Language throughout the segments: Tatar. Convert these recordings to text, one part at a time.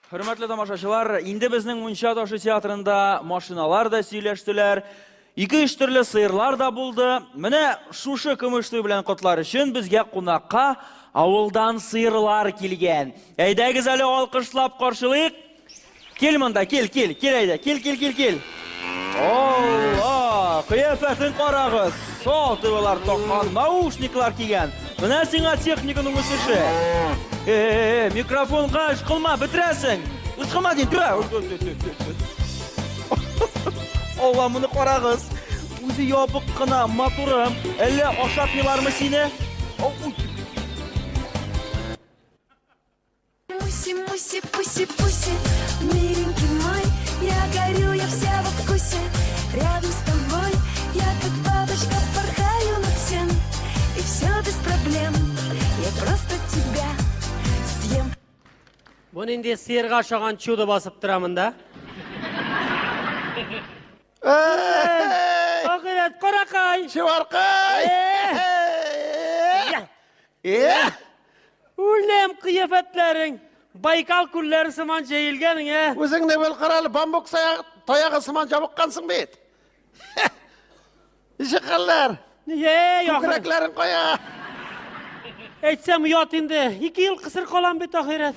Хөрмәтле тамашачылар, инде безнең Мунча ташы театрында машиналар да сөйләштеләр, ике-өч төрле сыерлар да булды. Менә шушы көмеш туй белән котлар өчен безгә кунакка авылдан сыерлар килгән. Әйдәгез әле алкышлап каршылыйк. Кил монда, кил, кил, кил әйдә, кил, кил, кил, кил. Алла, кыяфәтен карагыз. Сотовалар таккан, наушниклар кигән. Менә сиңа техниканың үсеше. Э, микрофонга ышкылма, бетерәсең. Ышкылма дим, тә. Алла, моны карагыз. Үзе ябык кына, матурым. Әллә ашатмыйлармы сине? Муси, муси, пуси, пуси, миленький мой, я горю, я вся во вкусе. Рядом с тобой я как бабочка порхаю над всем, и все без проблем. Я просто тебя съем. Бу нинди сыерга ошаган чудо басып тора монда? Ахирәт, каракай! Чываркай! Э! Үлем кыяфәтләрең Байкал күлләре сыман җәелгән, ә? Үзеңне бел каралы, бамбук таягы сыман җабыккансың бит. Ничек хәлләр? Е, яхшы. Күкрәкләрең кая? Әйтсәм, оят инде. Ике ел кысыр калам бит ахирәт.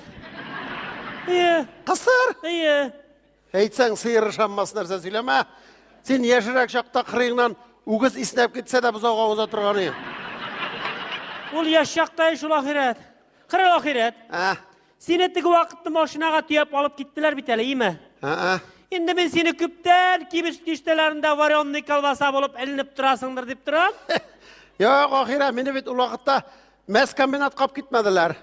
Е. Кысыр? Е. Әйтсәң, сыер ышанмас нәрсә сөйләмә. Син яшьрәк чакта кырыеңнан үгез иснәп китсә дә бозауга уза торган идең. Ул яшь чакта шул ахирәт. Кырыл ахирәт. Ә? Сине теге вакытны машинага төяп алып киттеләр бит әле, име? Ә? Инде мин сине күптән кибет киштәләрендә вареный колбаса булып эленеп торасыңдыр дип торам. Юк, ахирәт, мине бит ул вакытта мәскомбинатка алып китмәделәр.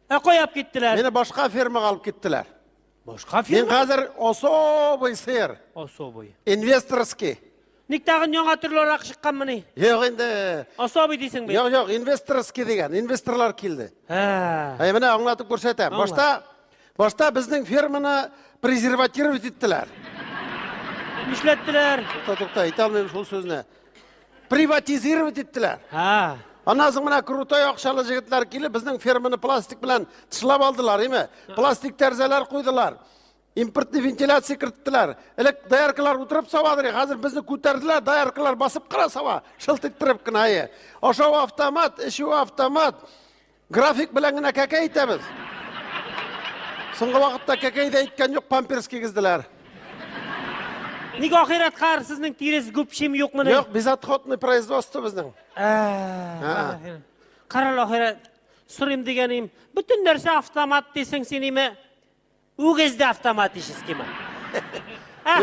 Ә кая алып киттеләр? Мине башка фермага алып киттеләр. Башка фирма? Мин хәзер особый сыр. Особый. Инвесторский. Ник тагын яңа төрле арак чыкканмыни? Юк инде. Особый дисең бит. Юк, юк, инвесторский дигән, инвесторлар килде. Ә. Әй, менә аңлатып күрсәтәм. Башта башта безнең ферманы презерватировать иттеләр. Нишләттеләр? Тукта, тукта, әйтә алмыйм шул сүзне. Приватизировать иттеләр. Һа. Аннан соң менә крутой акчалы җегетләр килеп, безнең ферманы пластик белән тышлап алдылар, име? Пластик тәрәзәләр куйдылар. Импортный вентиляция керттеләр. Элек дояркалар утырып савадыр, хәзер безне күтәрделәр, дояркалар басып кына сава, шылт иттереп кенә. Әйе. Ашау автомат, эчү автомат. График белән генә кәкәй итәбез. Соңгы вакытта кәкәй дә иткән юк, памперс кигезделәр. Ник ахирәт хәр сезнең тирес гүпчим юкмыни? Юк, безотходный производство безнең. Ә. Карал ахирәт, сорыйм дигәнем, бөтен нәрсә автомат дисең син име? Үгез дә автоматическиймы?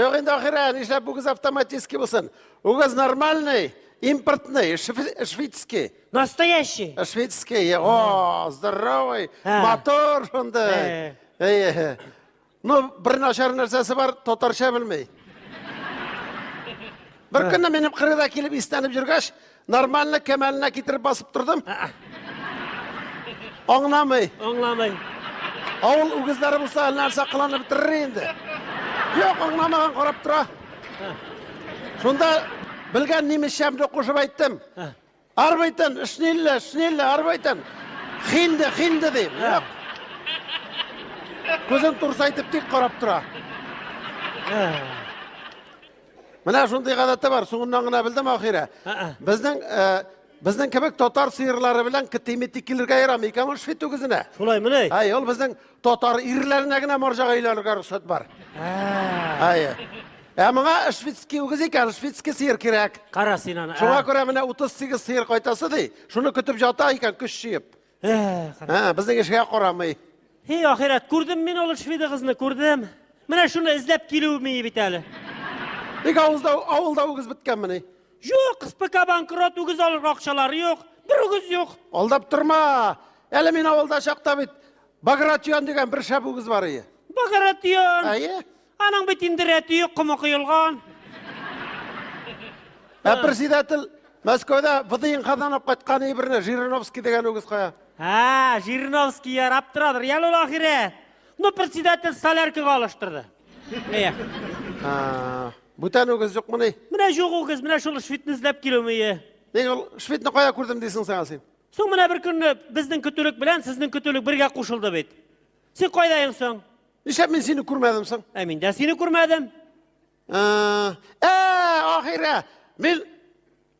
Юк инде ахирә, нишләп үгез автоматический булсын? Үгез нормальный, импортный, шведский. Настоящий. Шведский, о, здоровый, мотор шундый. Әйе. Ну, бер начар нәрсәсе бар, татарча белми. Бер көнне минем кырыйда килеп иснәнеп йөргәч, нормально кәмәленә китереп басып тордым. Аңламый. Аңламый. Авыл үгезләре булса, әллә нәрсә кыланып бетерер инде. Юк, аңламаган карап тора. Шунда белгән немецчәмне кушып әйттем. Arbeiten, schneller, schneller, arbeiten. Хинде, хинде дим. Юк. Күзен турсайтып тик карап тора. Менә шундый гадәте бар, соңыннан гына белдем ахирә. Безнең э, безнең кебек татар сыерлары белән кытыймити килергә ярамый икән ул швед үгезенә. Шулай мени? Әй, ул безнең татар ирләренә генә марҗага өйләнергә рөхсәт бар. Әй. Ә моңа шведский үгез икән, шведский сыер кирәк. Кара син аны. Шуңа күрә менә 38 сыер кайтасы ди. Шуны көтеп ята икән, көч җыеп. Ә, безнең эшкә карамый. Һи, ахирәт, күрдем мин ул шведыгызны, күрдем. Менә шуны эзләп килүем бит әле. Ник авызда, авылда үгез беткәнмени? Юк, СПК банкрот, үгез алырга акчалары юк. Бер үгез юк. Алдап торма. Әле мин авылда чакта бит Багратион дигән бер шәп үгез бар иде. Багратион. Әйе. Аның бит инде рәте юк, комы коелган. Ә председатель Мәскәүдә ВДНХ-дан алып кайткан берне Жириновский дигән үгез кая? Ә, Жириновский ярап торадыр, ял ул ахирәт. Ну, председатель соляркага алыштырды. Әйе. Бүтән үгез юкмыни? Менә юк үгез, менә шул швидны эзләп килүме? Ник ул швидны кая күрдем дисең сиңа син? Соң менә бер көнне безнең көтүлек белән сезнең көтүлек бергә кушылды бит. Син кайда ең соң? Нишләп мин сине күрмәдем соң? Ә мин дә сине күрмәдем. Ә, ахирә, мин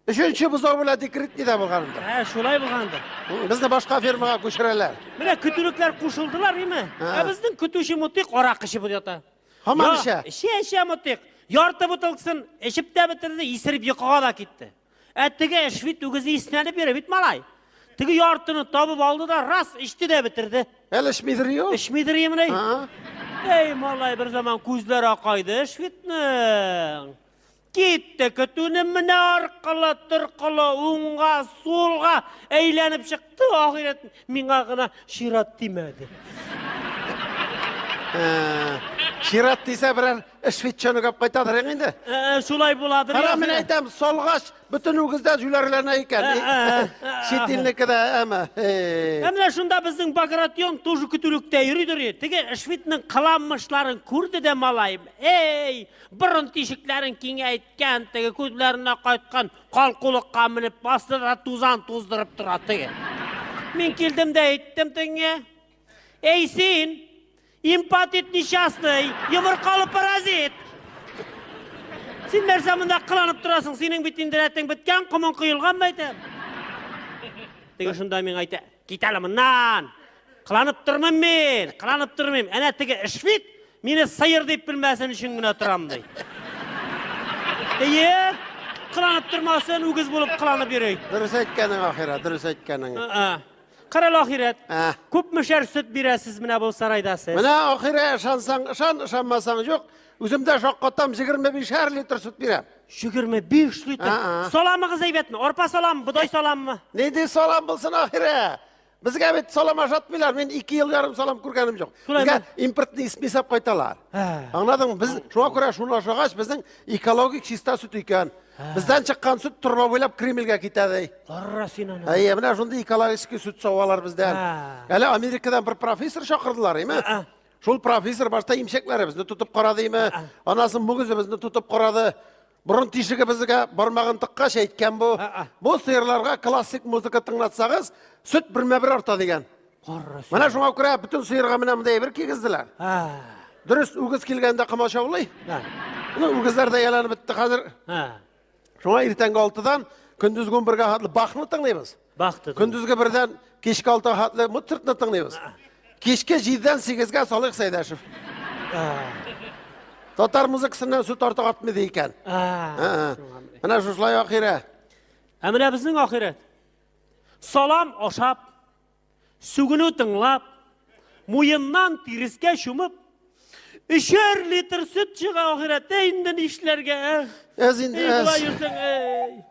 өченче бозау белән декретныйда булганымдыр. Ә, шулай булгандыр. Безне башка фермага күчерәләр. Менә көтүлекләр кушылдылар, име? Ә безнең көтүче Мотыйк аракы эчеп ята. Һаман эчә. Эчә, эчә Мотыйк. Ярты бутылкасын эчеп тә бетерде, исереп йокыга да китте. Ә теге швед үгезе иснәнеп йөри бит, малай. Теге яртыны табып алды да, рас, эчте дә бетерде. Әле эчмидер ю. Эчмидер емени. Эй, малай, бер заман күзләре акайды шведның. Китте көтүне менә аркылы, торкылы, уңга, сулга әйләнеп чыкты, ахирәт миңа гына чират тимәде. Чират тисә берәр швед чөнегеп кайтадыр инде. Шулай буладыр. Кара, мин әйтәм, салгач бөтен үгездә җүләрләнә икән. Чит илнеке дә әмма. Ә менә шунда безнең Багратион тоже көтүлектә йөридер. Теге шведның кыланмышларын күрде дә малай. Эй, борын тишекләрен киңәйткән, теге күзләренә кайткан калкулыкка менеп басты да тузан туздырып тора теге. Мин килдем дә әйттем тегеңә. Эй син, импотент несчастный, йомыркалы паразит! Син нәрсә монда кыланып торасың? Синең бит инде рәтең беткән, комың коелган әйтәм. Теге шунда миңа әйтә, кит әле моннан! Кыланып тормыйм мин, кыланып тормыйм. Әнә теге эшвит мине сыер дип белмәсен өчен генә торам ди. Әйе, кыланып тормасын, үгез булып кыланып йөри. Дөрес әйткәнең, ахирә, дөрес әйткәнең. Карал ахирәт. Күпмешәр сөт бирәсез менә бу сарайда сез? Менә ахирә ышансаң ышан, ышанмасаң юк. Үзем дә шаккатам, 25 литр сөт бирәм. 25 литр. Саламыгыз әйбәтме? Арпа саламмы, бодай саламмы? Нинди салам булсын ахирә? Безгә бит салам ашатмыйлар. Мин 2 ел ярым салам күргәнем юк. Безгә импортный исмисап кайталар. Аңладыңмы? Без шуңа күрә шуны ашагач, безнең экологик чиста сөт икән. Бездән чыккан сөт торба буйлап Кремльгә китә ди. Кара син аны. Әйе, менә шундый экологический сөт савалар бездән. Әле Америкадан бер профессор чакырдылар, име? Шул профессор башта имчәкләребезне тотып карады, име? Анасын мөгезебезне тотып карады. Борын тишегебезгә бармагын тыккач әйткән бу. Бу сыерларга классик музыка тыңлатсагыз, сөт бермә-бер арта дигән. Менә шуңа күрә бөтен сыерга менә мондай әйбер кигезделәр. Дөрес, үгез килгәндә комачаулый. Ну, үгезләр дә яланып бетте хәзер. Шуңа иртәнге 6-дан көндезге 11-гә хәтле Бахны тыңлыйбыз. Бахты. Көндезге 1-дән кичке 6-га хәтле Моцартны тыңлыйбыз. Кичке 7-дән 8-гә Салих Сәйдәшев. Татар музыкасыннан сөт артык артмый ди икән. Менә шушылай ахирә. Ә менә безнең ахирәт. Салам ашап, сүгенү тыңлап, муеннан тирескә чумып, өчәр литр сөт чыга ахирәттә инде нишләргә, эх. Әз инде, Эй, әз. болай йөрсәң, эй.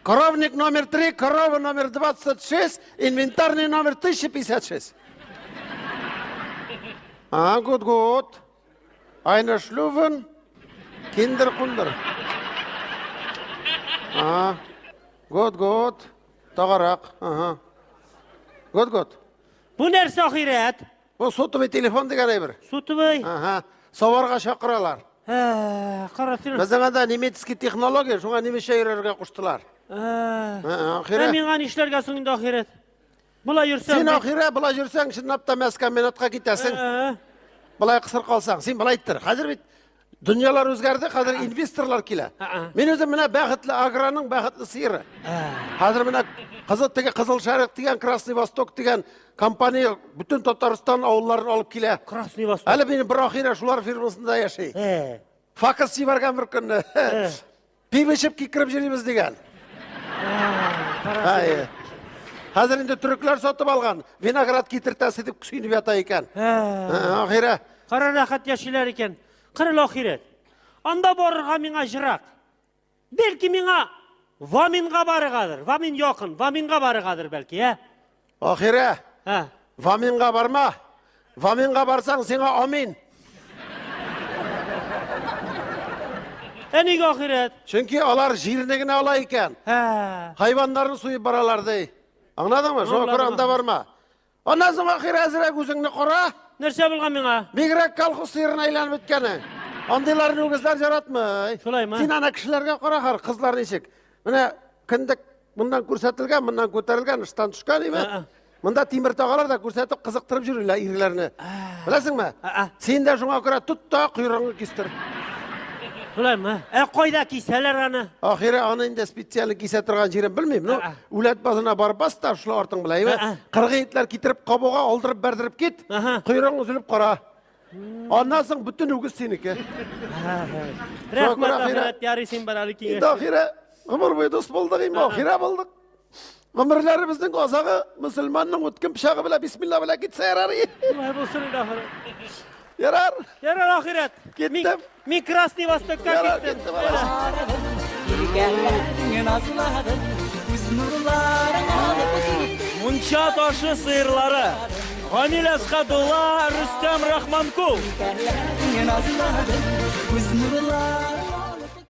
Коровник номер 3, корова номер 26, инвентарный номер 1056. А, гуд, гуд. Айна шлювен, киндер кундер. А, гуд, гуд. Тагарак, ага. Гуд, гуд. Бу нәрсә ахирәт? Бу сотовый телефон дигән әйбер. Сотовый? Ага. Саварга чакыралар. Ә, кара син. Безнең анда немецкий технология, шуңа немецчә өйрәнергә куштылар. Ә, Ахирәт. Ә миңа нишләргә соң инде ахирәт? Болай йөрсәң. Син ахирә болай йөрсәң, чынлап та мяскомбинатка китәсең. Болай кысыр калсаң, син болай иттер. Хәзер бит дөньялар үзгәрде, хәзер инвесторлар килә. Мин үзем менә бәхетле аграның бәхетле сыеры. Хәзер менә кызыл теге Кызыл Шәрык дигән, Красный Восток дигән компания бөтен Татарстан авылларын алып килә. Красный Восток. Әле минем бер ахирә шулар фирмасында яши. Факс җибәргән бер көнне. Пиво эчеп кикереп йөрибез дигән. Әйе. Хәзер инде төрекләр сатып алган, виноград китертәсе дип сөенеп ята икән. Ахирә. Кара рәхәт яшиләр икән. Кырыл ахирәт. Анда барырга миңа җырак. Бәлки миңа Ваминга барыргадыр. Вамин якын, Ваминга барыргадыр бәлки, ә? Ахирә. Ә. Ваминга барма. Ваминга барсаң, сиңа амин. Ә нигә ахирәт? Чөнки алар җирне генә ала икән. Ә. Хайваннарны суеп баралар ди. Аңладыңмы? Шуңа күрә анда барма. Аннан соң ахирә әзрәк үзеңне кара. Нәрсә булган миңа? Бигрәк колхоз сыерына әйләнеп беткәнең. Андыйларны үгезләр яратмый. Шулаймы? Син ана кешеләргә кара, хәр, кызлар ничек. Менә кендек моннан күрсәтелгән, моннан күтәрелгән, ыштан төшкән име? Монда тимер тагалар да күрсәтеп кызыктырып йөриләр ирләрне. Беләсеңме? Син дә шуңа күрә тот та койрыгыңны кистер. Шулаймы? Ә кайда кисәләр аны? Ахирә аны инде специально кисә торган җирен белмим. Ну, үләт базына барып бас та шулай артың белән, әйме? Кыргый итләр китереп кабуга алдырып бәрдереп кит. Койрыгың өзелеп кара. Аннан соң бөтен үгез синеке. Рәхмәт, ахирәт, ярый син бар әле киңәш. Инде ахирә, гомер буе дус булдык, инде ахирә булдык. Гомерләребезнең азагы мөселманның үткен пычагы белән бисмилла белән китсә ярар. Шулай булсын инде ахирәт. Ярар. Ярар, ахирәт. Киттем. Мин Красный Востокка Ярар, киттем. киттем, алайса. Иркәләдең, назладың, үз нурларың алып киттең. Мунча ташы сыерлары. Гамил Әсхәдулла, Рөстәм Рахманкул. Иркәләдең, назладың, үз нурларың.